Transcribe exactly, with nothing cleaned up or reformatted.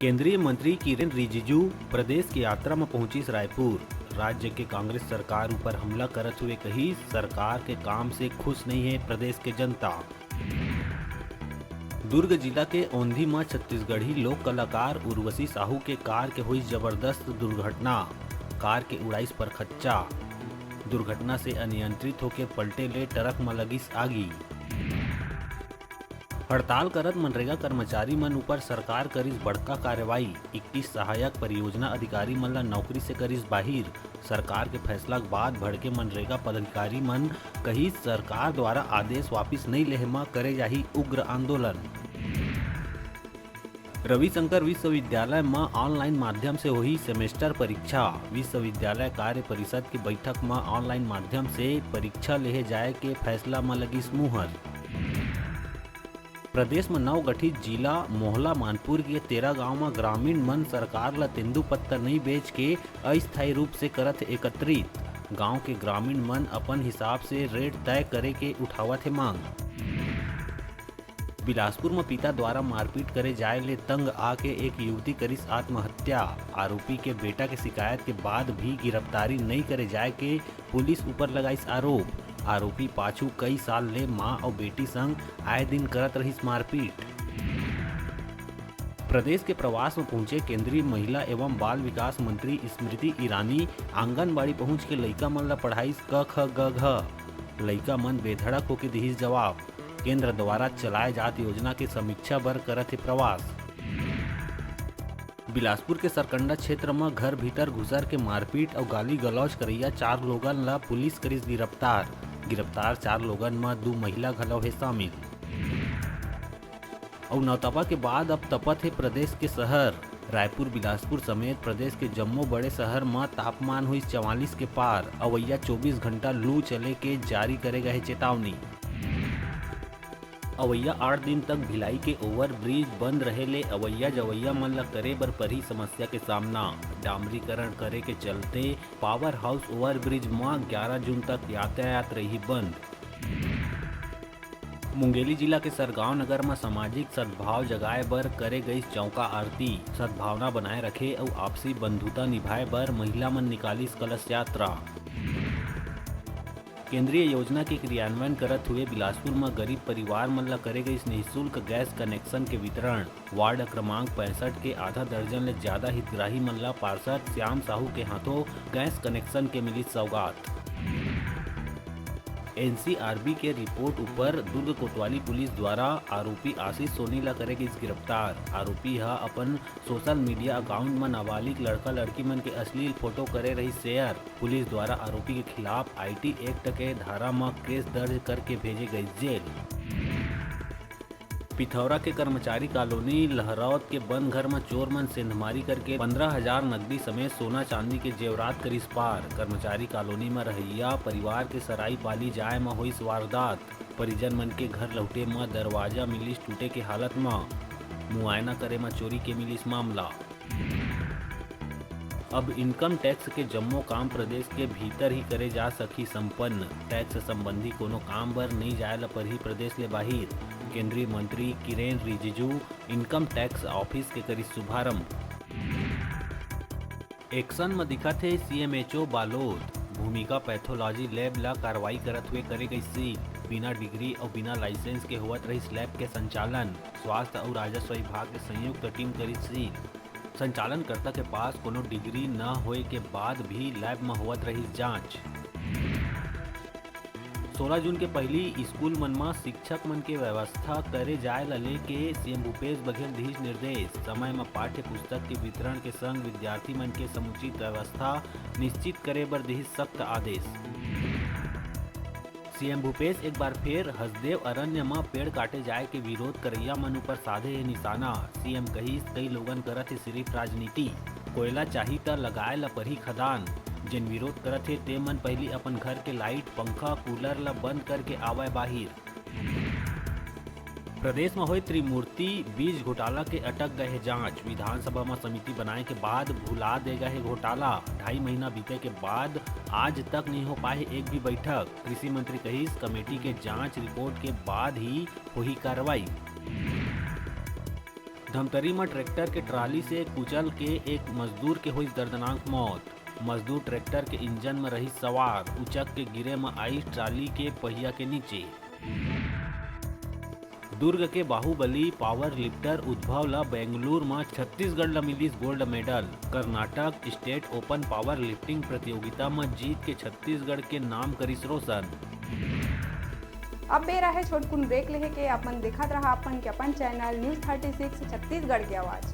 केंद्रीय मंत्री किरेन रिजिजू प्रदेश के यात्रा म पहुंचिस रायपुर। राज्य के कांग्रेस सरकार ऊपर हमला करत हुए कहिस, सरकार के काम से खुश नइ हे प्रदेश के जनता। दुर्ग जिला के औंधी म छत्तीसगढ़ी लोक कलाकार उर्वशी साहू के कार के होइस जबरदस्त दुर्घटना। कार के उड़ाइस परखच्चा। दुर्घटना से अनियंत्रित होके पलटे ले ट्रक म लगिस आगी। हड़ताल करत मनरेगा कर्मचारी मन ऊपर सरकार करिस बड़का कार्रवाई। इक्कीस सहायक परियोजना अधिकारी मन ला नौकरी से करिस बाहिर। सरकार के फैसला के बाद भड़के मनरेगा पदाधिकारी मन कहिस, सरकार द्वारा आदेश वापिस नइ लेहे म करे जाही उग्र आंदोलन। रविशंकर विश्वविद्यालय म ऑनलाइन माध्यम से होही सेमेस्टर परीक्षा। विश्वविद्यालय कार्य परिषद के बैठक म ऑनलाइन माध्यम से परीक्षा लेहे जाए के फैसला म लगिस मुहर। प्रदेश म नवगठित जिला मोहला मानपुर के तेरा गांव म ग्रामीण मन सरकार ल तेंदूपत्ता नइ बेच के अस्थायी रूप से करत हे एकत्रित। गांव के ग्रामीण मन अपन हिसाब से रेट तय करे के उठावत हे मांग। बिलासपुर म पिता द्वारा मारपीट करे जाय ले तंग आके एक युवती करिस आत्महत्या। आरोपी के बेटा के शिकायत के बाद भी गिरफ्तारी नइ करे जाय के पुलिस ऊपर लगाइस आरोप। आरोपी पाछू कई साल ले मां अउ बेटी संग आए दिन करत रहिस मारपीट। प्रदेश के प्रवास म पहुंचे केंद्रीय महिला एवं बाल विकास मंत्री स्मृति ईरानी आंगनबाड़ी पहुंच के लइका मन ल पढ़ाइस क ख ग घ। लइका मन बेधड़क होके दिहिस जवाब। केंद्र द्वारा चलाए जात योजना के समीक्षा बर करत हे प्रवास। बिलासपुर के सरकंडा क्षेत्र म घर भीतर घुसर के मारपीट अउ गाली गलौज करइया चार लोगन ल पुलिस करिस गिरफ्तार। गिरफ्तार चार लोगन म दू महिला घलो हे शामिल। अउ नौतपा के बाद अब तपत हे प्रदेश के शहर। रायपुर, बिलासपुर समेत प्रदेश के जम्मो बड़े शहर म तापमान होइस चवालीस के पार। अवइया चौबीस घंटा लू चले के जारी करे गए हे चेतावनी। अवइया आठ दिन तक भिलाई के ओवरब्रिज बंद रहे ले अवइया जवइया मन ल करे बर परही समस्या के सामना। डामरीकरण करे के चलते पावर हाउस ओवरब्रिज म ग्यारह जून तक यातायात रही बंद। मुंगेली जिला के सरगांव नगर म सामाजिक सद्भाव जगाए बर करे गइस चौका आरती। सद्भावना बनाए रखे अउ आपसी बंधुता निभाए बर महिला मन निकालिस कलश यात्रा। केंद्रीय योजना के क्रियान्वयन करत हुए बिलासपुर म गरीब परिवार मन ल करे गइस निःशुल्क गैस कनेक्शन के वितरण। वार्ड क्रमांक पैंसठ के आधा दर्जन ले ज्यादा हितग्राही मन ल पार्षद श्याम साहू के हाथों गैस कनेक्शन के मिलिस सौगात। एनसीआरबी के रिपोर्ट ऊपर दुर्ग कोतवाली पुलिस द्वारा आरोपी आशीष सोनी ला करे गइस गिरफ्तार। आरोपी ह अपन सोशल मीडिया अकाउंट म नाबालिग लड़का लड़की मन के अश्लील फोटो करे रहिस शेयर। पुलिस द्वारा आरोपी के खिलाफ आईटी एक्ट के धारा म केस दर्ज करके भेजे गइस जेल। पिथौरा के कर्मचारी कॉलोनी लहरौद के बंद घर म चोर मन सेंधमारी करके पंद्रह हजार नकदी समेत सोना चांदी के जेवरात करिस पार। कर्मचारी कॉलोनी म रहइया परिवार के सराई पाली जाए म होइस वारदात। परिजन मन के घर लहुटे म दरवाजा मिलिस टूटे के हालत म। मुआयना करे म चोरी के मिलिस मामला। अब इनकम टैक्स के जम्मो काम प्रदेश के भीतर ही करे जा सकही संपन्न। टैक्स संबंधी कोनो काम बर नइ जाए ल परही प्रदेश ले बाहिर। केंद्रीय मंत्री Kiren Rijiju income tax office के करिस शुभारंभ। एक्शन म दिखत हे सीएमएचओ बालोद। भूमिका पैथोलॉजी लैब ल कार्रवाई करत हुए करे गइस सील। बिना डिग्री अउ बिना लाइसेंस के होवत रहिस लैब के संचालन। स्वास्थ्य अउ राजस्व विभाग के संयुक्त टीम करिस सील। संचालनकर्ता के पास कोनो डिग्री न होए के बाद भी लैब म होवत रहिस जांच। सोलह जून के पहिली स्कूल मन म शिक्षक मन के व्यवस्था करे जाए ल लेके सीएम भूपेश बघेल दिहिस निर्देश। समय म पाठ्य पुस्तक के वितरण के संग विद्यार्थी मन के समुचित व्यवस्था निश्चित करे बर दिहिस सख्त आदेश। सीएम भूपेश एक बार फेर हसदेव अरण्य म पेड़ काटे जाए के विरोध करइया मन ऊपर साधे हे निशाना। सीएम कहिस, कई लोगन करत हे सिर्फ राजनीति। कोयला चाही त लगाए ल परही खदान। जेन विरोध करत हे, ते मन पहिली अपन घर के लाइट, पंखा, कूलर ल बंद करके आवय बाहिर। प्रदेश म होए त्रिमूर्ति बीज घोटाला के अटक गए हे जांच। विधानसभा म समिति बनाए के बाद भुला दे गए हे घोटाला। ढाई महीना बीते के बाद आज तक नहीं हो पाए हे एक भी बैठक। कृषि मंत्री कहिस, कमेटी के जांच रिपोर्ट के बाद ही होही कार्रवाई। धमतरी म ट्रैक्टर के ट्राली से कुचल के एक मजदूर के होइस दर्दनाक मौत। मजदूर ट्रैक्टर के इंजन म रहिस सवार, उचक के गिरे म आइस ट्राली के पहिया के नीचे। दुर्ग के बाहुबली पावर लिफ्टर उद्भव ल बेंगलुरु म छत्तीसगढ़ ल मिलिस gold medal. Karnataka state open power lifting प्रतियोगिता म जीत के छत्तीसगढ़ के नाम करिस रोशन। अब बेरा हे छोटकुन ब्रेक लेहे के। अपन देखत रहा अपन के अपन channel news thirty six Chhattisgarh के आवाज।